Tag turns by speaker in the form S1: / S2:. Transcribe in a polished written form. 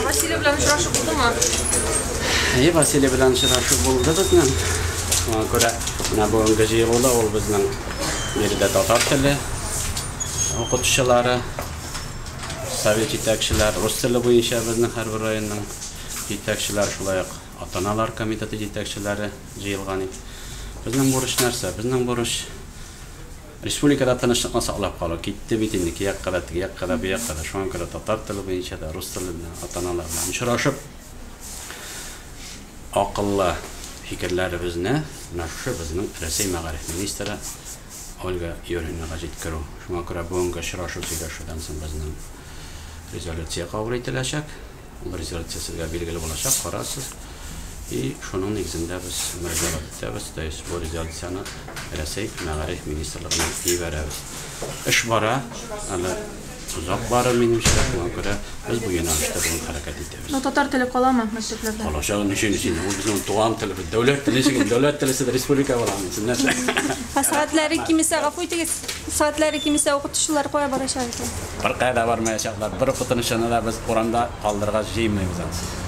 S1: Василий белән очрашу булдымы?
S2: Әйе, Василий белән очрашу булды безнең. Шуңа күрә менә бүгенге җыелуда ул безнең биредә татар теле укытучылары, совет җитәкчеләр, рус теле буенча безнең һәрбер районның җитәкчеләре, шулай ук ата-аналар комитеты җитәкчеләре җыелган иде. Безнең бурыч нәрсә? Безнең бурыч республикада тынычлыкны саклап калу. Китте бит инде ике якка да, теге якка да, бу якка да. Шуңа күрә татар теле буенча да, рус теле белән ата-аналар белән очрашып, акыллы фикерләребезне менә шушы безнең Рәсәй мәгариф министры Ольга Юрьевнага җиткерү. Шуңа күрә бүгенге очрашу сөйләшүдән соң безнең резолюция кабул ителәчәк. Ул резолюция сезгә билгеле булачак, карарсыз. И шуның нигезендә без мөрәҗәгать итәбез, то есть бу резолюцияне Рәсәй мәгариф министрлыгына җибәрәбез. Эш бара, әле озак барыр минемчә, шуңа күрә без бу юнәлештә бүген хәрәкәт итәбез.
S1: Но татар теле каламы мәктәпләрдә?
S2: Калачак, ничек ничек, ул безнең туган телебез, дәүләт теле, ничек дәүләт теле республика була, син нәрсә?
S3: Ә сәгатьләре кимесә, гафу итегез, сәгатьләре кимесә укытучылар кая барачак икән?
S2: Беркая да бармаячаклар, бер укытучыны да без урамда калдырырга җыенмыйбыз ансы.